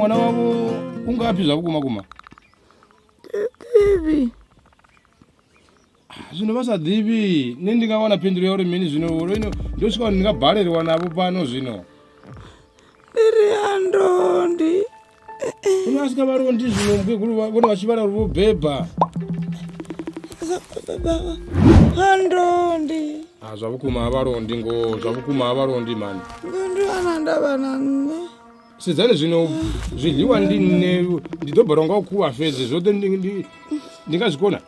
Ṅwana wavho u ngafhi zwa vhukuma kuma? Ḓivhi. Zwino vha sa ḓivhi nṋe ndi nga wana phindulo ya uri mini zwino uri ndo swika ndi nga balelwa navho fhano zwino. Ndi ri a ndondi. Uno a swika vha londi zwino mukegulu vhone vha tshi vhala uri vho beba. A ndondi. A zwa vhukuma a vha londi ngo zwa vhukuma a vha londi mani. Ndi ana ndavha na nṋe. Sedzani zwino zwiḽiwa ndi nṋe ndi ḓo balelwa nga u kuvha fhedzi zwoṱhe ndi nga zwi kona.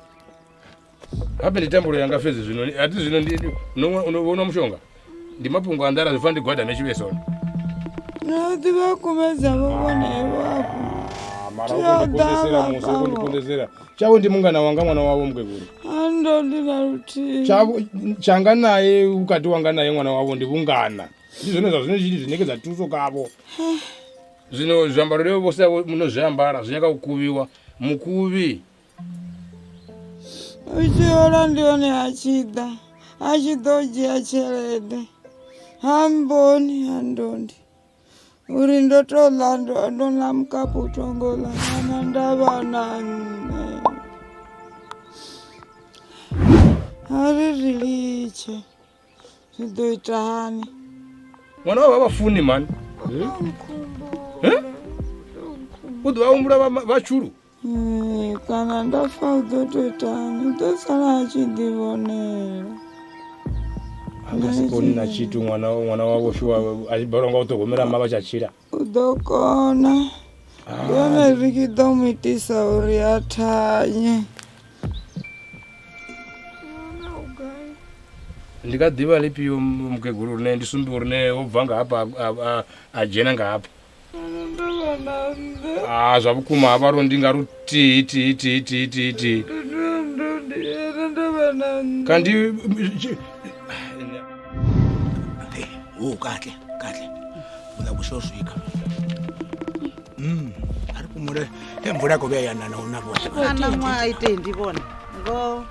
Habe ndi tambulo yanga fhedzi zwino a thi zwino ndi no vhona mushonga. Ndi mafhungo a nḓala zwi fanela ndi gwadame tshivhesoni. No ḓi vha kumedza vho vhone vhafho. Mara u khou ndikundesela musi u khou ndikundesela. Tshavho ndi mungana wanga ṅwana wavho mukegulu. A ndondi na luthihi. Tshavho tshanga naye vhukati wanga naye ṅwana wavho ndi vhungana. Ndi zwone zwa zwino zwi ṋekedza thuso kavho. Zwino zwiambaro leo vho sia no zwiambara zwi nyaka u kuvhiwa mukuvhi. U tshi hola ndi hone a tshi ḓa a tshi ḓo dzhia tshelede ha mboni ha ndondi uri ndo to ḽa ndo ḽa mukapu tongo ḽa na ndavha na nṋe. A ri ri litshe zwi ḓo ita hani? Ṅwana wavho vha funi mani. U ḓo vha humbula vha tshulu. Kana nda fa u ḓo tou itani? U ḓo sala a tshi ḓivhonela. A nga si koni na tshithu ṅwana wavho shuwa a tshi balelwa nga u ṱhogomela mma vha tsha tshila. U ḓo kona. Ndi hone zwi tshi ḓo mu itisa uri a thanye. Ndi nga ḓivha lifhio mukegulu rine ndi sumbe uri ne o bva nga hafha a dzhena nga hafha. A zwa vhukuma ha vha ndi nga luthihi thihi thihi thihi thihi thihi. Kandi o kahle kahle. Uza kusho swika. Ari kumule emvula ko beya nana una vona. Ana mwa aitendi vona. Ngo.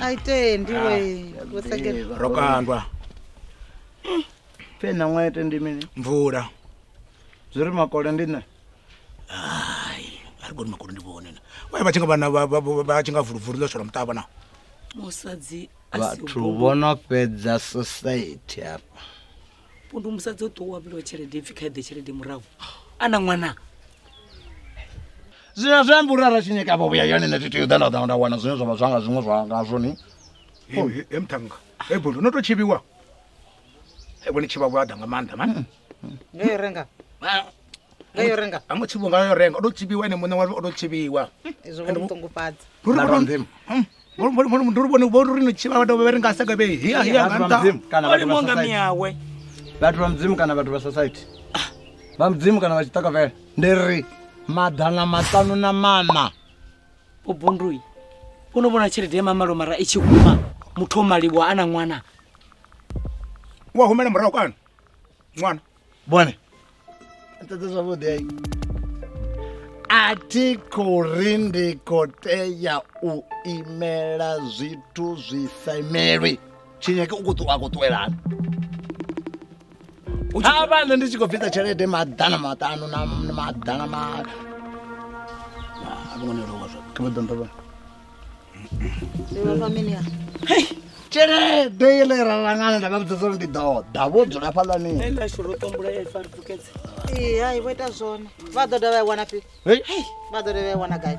Aitendi we. Vosakela. Rokandwa. Pena mwa aitendi mini. Mvula. Zuri makole ndi nṋe. Ai, ari goni makole ndi vhone na. Wa vha tshi nga vhana vha tshi nga vuluvulu ḽo shela muṱavha na. Musadzi vhathu vho no fhedza society afha. Pundu musadzi o ṱuwa vhuliwa tshelede ipfi kha ḓe tshelede murahu. Ana ṅwana. Zwino zwi amba uri arali tshinyeka vho vhuya yone nṋe thi tea u ḓa nda ḓa nda wana zwine zwa vha zwanga zwiṅwe zwa ngazwo ni. He mthanga. He bulu no to tshivhiwa. He vhone tshivha vho ḓa nga maanḓa man. Ngayo renga. Ngayo renga. A ngo tshivhiwa ngayo renga. O do tshivhiwa ene muṋe wa o do tshivhiwa. Izwo vho mutungufhadza. Ndi vhone vho ri no tshivha vha dovha ri nga saka vhe hiya hiya nga nṱha. Kana vhathu vha nga miawe. Vhathu vha mudzimu kana vhathu vha society. Vha mudzimu kana vha tshiṱokofela. Ndi ri 504. Ubundui. Uno vhona tshelede ya mamalo mara i tshi huma muthu o maliwa ana ṅwana. Wa humela murahu kana? Ṅwana. Bone. Nṱedze zwavhuḓi ai. A thi khou ri ndi khou tea u imela zwithu zwi sa imelwi. Tshinyeke u khou ṱuwa a khou ṱuwelani. Ha vha nṋe ndi tshi khou bvisa tshelede 500 na maḓana ma. A vho ngo lowa zwa. Kha vha ḓo nḓovha. Vha mini ya? Hey, tshelede ile ra langana nda vha vhudza uri ndi ḓo ḓa vho dzula fhaḽani. Ela shuro tombula ya ifari fukedze. Ee, hai vho ita zwone. Vha ḓo dovha wana fhi? Hey, vha ḓo dovha wana gai?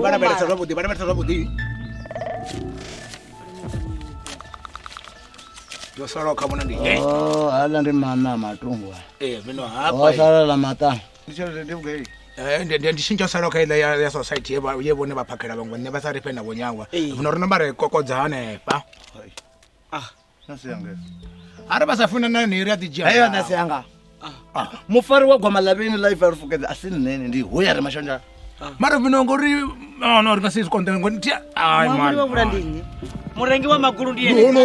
Vha lavhelesa zwavhuḓi, vha lavhelesa zwavhuḓi. Yo sala kha vhona ndi. Oh, hala ndi mana matungo. Eh, vino hapa. O sala la mata. Ndi tshelede ndi vhugai? Eh, ndi tshintsha sala kha ile ya society ye vhone vha phakhela vhaṅwe nṋe vha sa ri fhe na vhonyawa. Vino ri namba re kokodza hanefha. Ah, nasi yanga. Ari vha sa funa na ni ri a ḓi dzhia. Heyo nasi yanga. Mufari wa gwama lavheni life ari fukedza asi nṋe ndi hoya ri mashonzha. Mara vino ngori no ri nga si zwi konḓe ngori ai man. Wa vhula ndi nnyi? Murengi wa magulu ndi ene.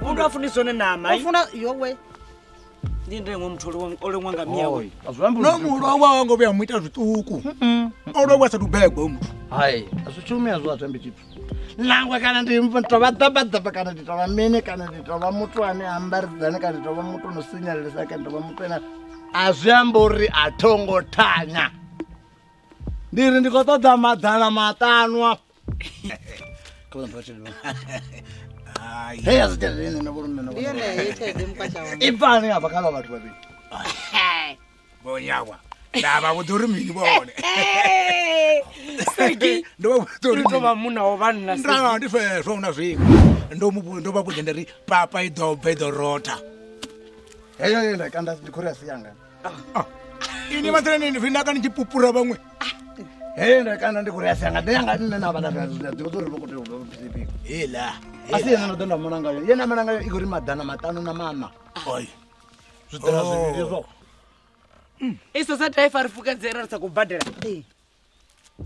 Mundu a funi zwone nama. U funa yowe. Ndi ndengwe muthu o lengwa nga miyawe. No mulowa wa ngo vhuya mu ita zwiṱuku. O lowa sa dubegwe muthu. Hai, a zwi shumi a zwi atambi tshithu. Nangwe kana ndi tovha ḓabaḓaba kana ndi tovha mini kana ndi tovha muthu ane ambaridzane kana ndi tovha muthu no sinyalelesa kana ndi tovha muthu ane A zwi amba uri a thongo thanya. Ndi ri ndi khou ṱoḓa 500 afha. Kha vha mphe tshelede. Hey, a zwi tshele nṋe vho nṋe. Ndi yone heyi tshelede mukwasha wanga. I bvani afha kha vha vhathu vhavhili. Vhonyawa. Nda vha vhudza uri mini vhone. Seki Ndo vha vhudza uri ri to vha munna wa vhanna Seki. Nda ndi fezwo huna zwiṅwe. Ndo mu ndo vha vhudza ndi ri papa i ḓo bva i ḓo rotha. Heyo ye nda kanda ndi khou ri a si yanga. Ini matsheleni ndi vinda kani tshi pupura vhaṅwe. Heyo nda kanda ndi khou ri a si yanga. Ndi yanga nṋe na vha nda ḓivha uri vho khou tea u bva vhupfi. Heiḽa. A si yena no ḓo nda mona ngayo. Ye nda mona ngayo i khou ri 504. Oi. Zwiḓela zwivhili zwo. I society a i fari fukedzera ri sa khou badela.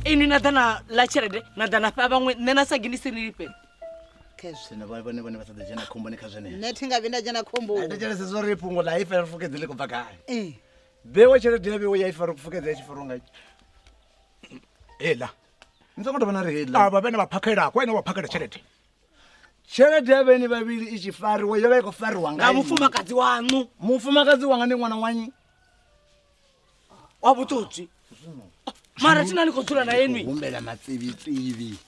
Inwi na ḓa na ḽa tshelede na ḓa na fha vhaṅwe nṋe na Sagi ndi si ni lifhe. Khezwo. Zwino vhone vhone vha sa ḓo dzhena khomboni kha zwenezwo. Nṋe thi nga vhi nda dzhena khomboni. Thetshelesa zwo ri fhungo ḽa ifa ri fukedze ḽi khou bva gai. Ee. Vhewa tshelede ya vhewa ya ifa ri fukedze ya tshi fariwa nga Heiḽa. Ni songo tovha na ri heiḽa. Avha vhene vha phakhela, kwa ene wa phakhela tshelede. Tshelede ya vhene vhavhili i tshi fariwa yo vha i khou fariwa nga Nga nnyi? mufumakadzi waṋu Mufumakadzi wanga ndi ṅwana wa nnyi? wa vhutswotswi. Mara thina ni khou dzula na inwi. Humbela matsivhitsivi.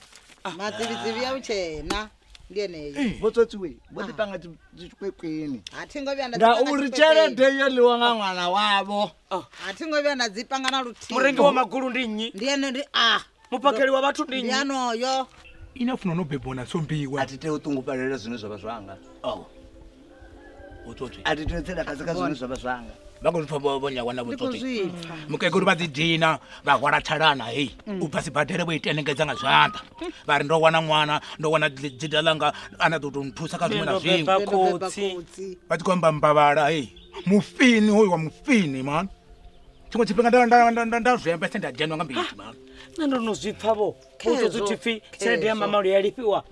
Matsivhitsivi ya vhutshena ndi yeneyi. Vho tswotsiwe vho ḓi panga tshikwekweni. A thi ngo vhuya nda dzi panga Ngauri tshikwekweni. tshelede yo ḽiwa nga ṅwana wavho. A thi ngo vhuya nda dzi panga na luthihi. Murengi wa magulu ndi nnyi? Ndi ene ndi a. Muphakheli wa vhathu ndi Ndi nnyi? anoyo. Ina funa no bebwa na sombiwa. A thi tei u ṱungufhalela zwine zwa vha zwanga. Oh. Vhutswotswi. A thi tei u tsela fhasi kha zwine zwa vha zwanga. Vha khou zwipfa vhonyawa na Ndi khou vhutswotswi. zwi pfa. Mukegulu vha ḓi dina vha hwala thalana hei u bva sibadela vho i tenengedza nga zwanḓa vha ri ndo wana ṅwana ndo wana dzida ḽanga ane a ḓo tou nthusa kha zwiṅwe na Ndo zwiṅwe. beba Ndo beba khotsi. khotsi. Vha tshi khou amba mbavhala hei mufini hoyu wa mufini mani. Tshiṅwe tshifhinga nda zwembe se nda dzhenwa nga mbiti mani. Nṋe ndo no zwi pfa vho. Vhutswotswi Khezwo, thi pfi tshelede ya khezwo. mamalo ya lifhiwa.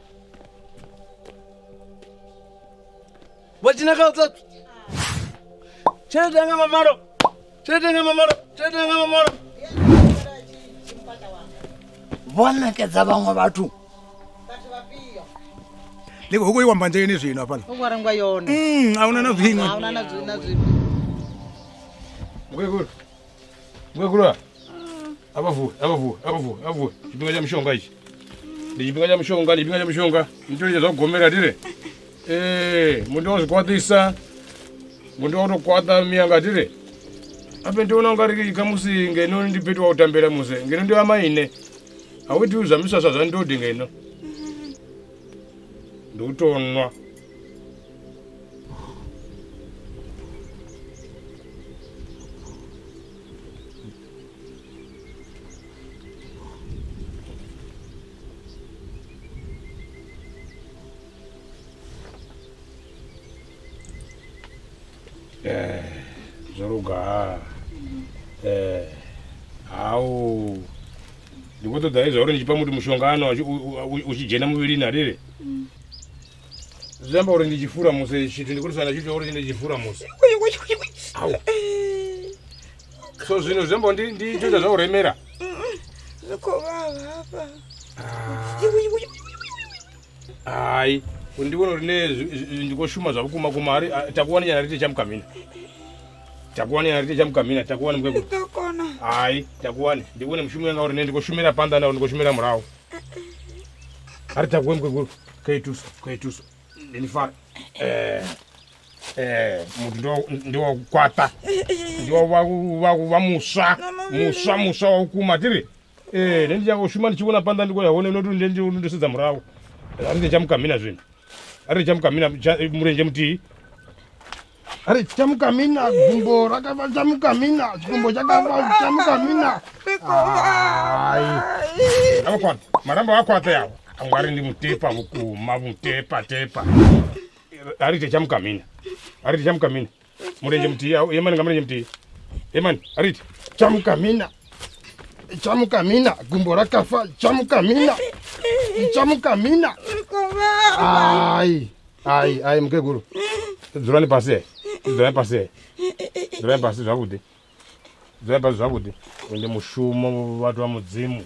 Vho dzhena kha utsotsi. Tshelede yanga mamalo. Tshelede yanga mamalo. Tshelede yanga mamalo. Vho ṋekedza vhaṅwe vhathu. Vhathu vhafhio? Ḽi hu khou iwa mbanzheni zwino hafhaḽa. Hu khou rengiwa yone. A huna na zwiṅwe. A huna na zwi na zwiṅwe. Mukegulu. Mukegulu. A vha vuwe, a vha vuwe, a vha vuwe, a vha vuwe. Tshifhinga tsha mishonga itshi. Ndi tshifhinga tsha mishonga, ndi tshifhinga tsha mishonga. Ndi tshifhinga zwa u gomela tire. Muthu wa zwi kwaṱisa. Muthu wa u tou kwaṱa miyanga tire. Ape ndi vhona ungari khamusi ngeno ndi fhethu wa u tambela muse. Ngeno ndi amaine. A hu itiwi zwa miswaswa zwa ndodi ngeno. Ndi u tou nwa. Zwo luga. Hau. Ndi khou ṱoḓa hezwi uri ndi tshi fha muthu mushonga ano u tshi dzhena muvhilini ariri. Zwi amba uri ndi tshifura musi tshithu ndi khou lwisana na tshithu uri ndi tshifura musi. Au. So zwino zwi amba uri ndi ita zwa u remela. Zwi khou vhavha hafha. Hai, ndi vhona uri ne ndi khou shuma zwa vhukuma kuma ari takuwani nyana ri ite tshamukamina. Takuwani nyana ri ite tshamukamina, takuwani mukegulu. Ndi ḓo kona. Hai, takuwani. Ndi vhone mushumo wanga uri ne ndi khou shumela phanḓa na uri ndi khou shumela murahu. A ri takuwe mukegulu. Kha ituso, kha ituso. Ndi ni fare. Muthu ndi wa kwaṱa. Ndi wa muswa. Muswa, muswa wa vhukuma tiri. Nṋe ndi nyaka u shuma ndi tshi vhona phanḓa ndi khou ya hone not uri ndi sedza murahu. A ri ite tshamukamina zwino. A ri tshamukamina mulenzhe muthihi. A ri tshamukamina gumbo rakavha tshamukamina tshigumbo tshakavha tshamukamina. Hai. A vha khwaṱha. Marambo a khwaṱha yavho. A nga ri ndi mutepa vhukuma, mutepa tepa. A ri ite tshamukamina. A ri ite tshamukamina. Mulenzhe muthihi, yemani nga mulenzhe muthihi. Yemani, a ri ite tshamukamina. Tshamukamina gumbo rakafa tshamukamina. Tshamukamina. Ai, ai, ai mukegulu. Dzulani fhasi. Dzulani fhasi. Dzulani fhasi zwavhuḓi. Dzulani fhasi zwavhuḓi. Ndi mushumo vhathu vha Mudzimu.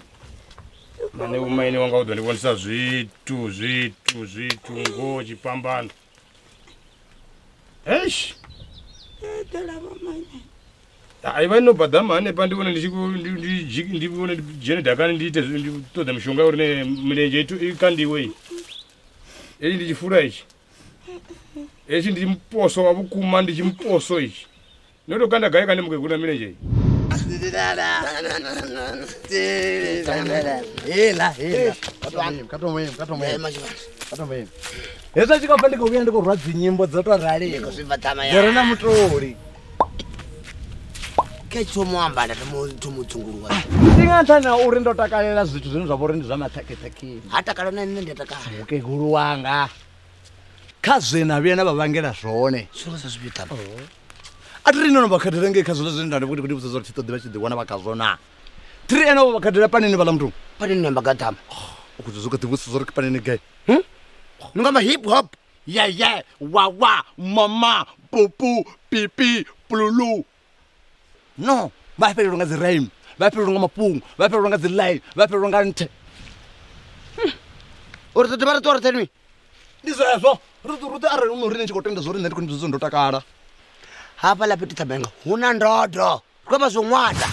Nṋe vhomaine wanga u ḓo ndi vhonisa zwithu, zwithu, zwithu ngo tshifhambano. Eish. Eḓela vhomaine. Hai vha no badama hanefha ndi vhone ndi tshi khou- ndi- ndi dzhi- ndi vhone ndi dzhene dakani ndi ite zwi- ndi ṱoḓa mishonga ya uri ne milenzhe itu i kandiwe i. Hei ndi tshifula itshi. Hetshi ndi muposo wa vhukuma ndi tshimuposo itshi. No to kanda gai kane mukegulu na milenzhe iyi. Hela, hela. Katomeni. Hezwi a tshi khou bva ndi khou vhuya ndi khou rwa dzinyimbo dzo to raliho. Dzi re na mutoli. Ke thomo amba nda thomo thomo tsunguluwa. Ndi nga nṱhani ha uri ndo takalela zwithu zwine zwa vha uri ndi zwa maṱhakhethakhe. Ha takala na nṋe ndi a takala. Mukegulu wanga kha zwe na vhuya na vha vhangela zwone. Zwino sa zwi vhita. A thi ri no no vha khathela ngei kha zwiḽa zwine nda ndi khou vhudza uri thi ṱoḓi vha tshi ḓiwana vha khazwo naa. Thi ri ene vho vha khathela panini vhaḽa muthu. Panini namba gathama. U khou zwi kha ḓi vhudzisa uri panini gai. Ni nga ma hip hop. Yeah yeah wa wa mama pupu pipi pululu. No, vha fhelelwa nga dzi rhyme, vha fhelelwa nga mafhungo, vha fhelelwa nga dzi line, vha fhelelwa nga nthe. Uri ḓo dovha ri ṱuwa roṱhe nwi. Ndi zwezwo. Ri ḓo ri ḓo arali u ri ni tshi khou tenda zwo ri nṋe ndi khou ni vhudza ndo takala. Hafhaḽa fhethu Thabeng hu na ndodo. Ri khou amba zwo ṅwata.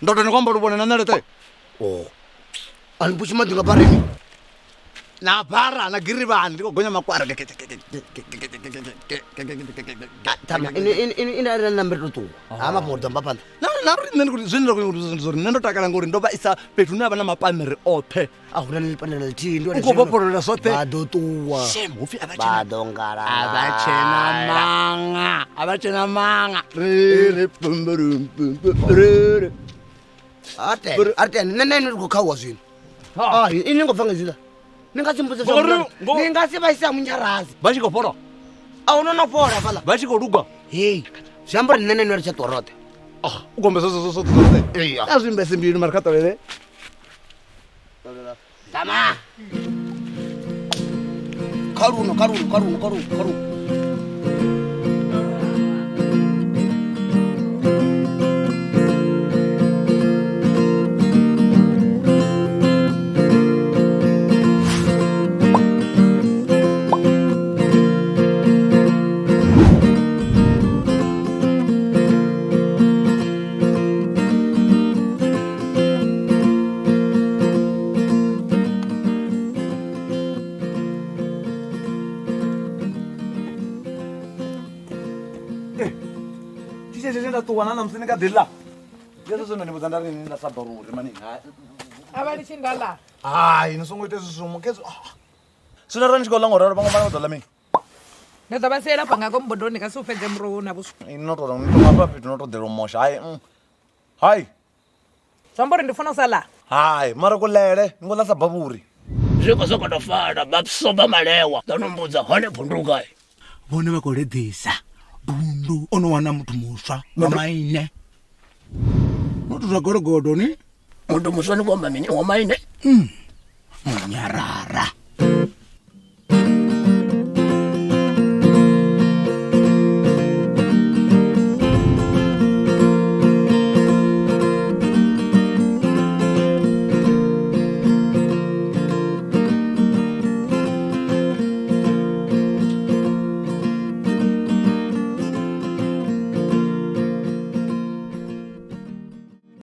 Ndodo ni khou amba luvhone na ṋeleṱe. Oh. A ni pushi maḓi nga barini. Na bara na girivhani ndi khou gonya makwara. Thama ini ini ini ini ari na nambe to ṱuwa. Ha mafhungo ḓo amba phanḓa. Na na uri nṋe ndi khou zwine nda khou ndi uri nṋe ndo takala ngori ndo vha isa fhethu hune ha vha na mapamiri oṱhe. A huna ni panela ḽithihi ndi U khou vhofholola zwoṱhe. Vha ḓo ṱuwa. Shem, hupfi a vha Vha tshena ḓo ngala. a vha tshena manga, a vha tshena manga. Ri ri pum pum pum pum ri ri. A tende, a tende. Nṋe na inwi ri khou khauwa zwino. Ah, ini ngo bva nga hezwiḽa. Ni nga si mbudze zwa Ngori- mulandu. ngo- Ni nga si vhaisa munyarazi. Vha tshi khou fhola, A huna no fhola hafhaḽa. vha tshi khou lugwa. Hei, zwi amba uri nṋe na inwi ri tsha ṱuwa roṱhe. Ah, u gombesa zwo zwo zwo. Iya. A zwi mbese mbilu mara kha ṱolele. Tama. Kha luno, kha luno, kha luno, kha luno, kha luno. Tshitshetshe nda ṱuwa na ṋamusi ni kha ḓi ḽa. Ndi hezwo zwine nda ni vhudza nda ri ni nda sa baruri mani. A vha litshi nda ḽa. Hai, ni songo ita hezwi zwiṅwe khezwo. Zwino arali ni tshi khou ḽa ngoralo vhaṅwe vhana vha ḓo ḽa mini? Ndi ḓo vha siela fha nga ngomu bodoni ka si u fhedze muroho na vhuswa. Ini no to ni to hafha fhethu no to ḓela u mosha. Hai. Hai. Zwi amba uri ndi funa u sa ḽa. Hai, mara kuḽele ni ngo ḽa sa bavhuri. Zwi khou sokou tou fana vha soba malewa ḓo no mbudza hone bundu gai. Vhone vha khou leḓisa bundu o no wana muthu muswa wa maine. No to zwa gologodo ni Muthu muswa ni khou amba mini wa maine? Munyarara.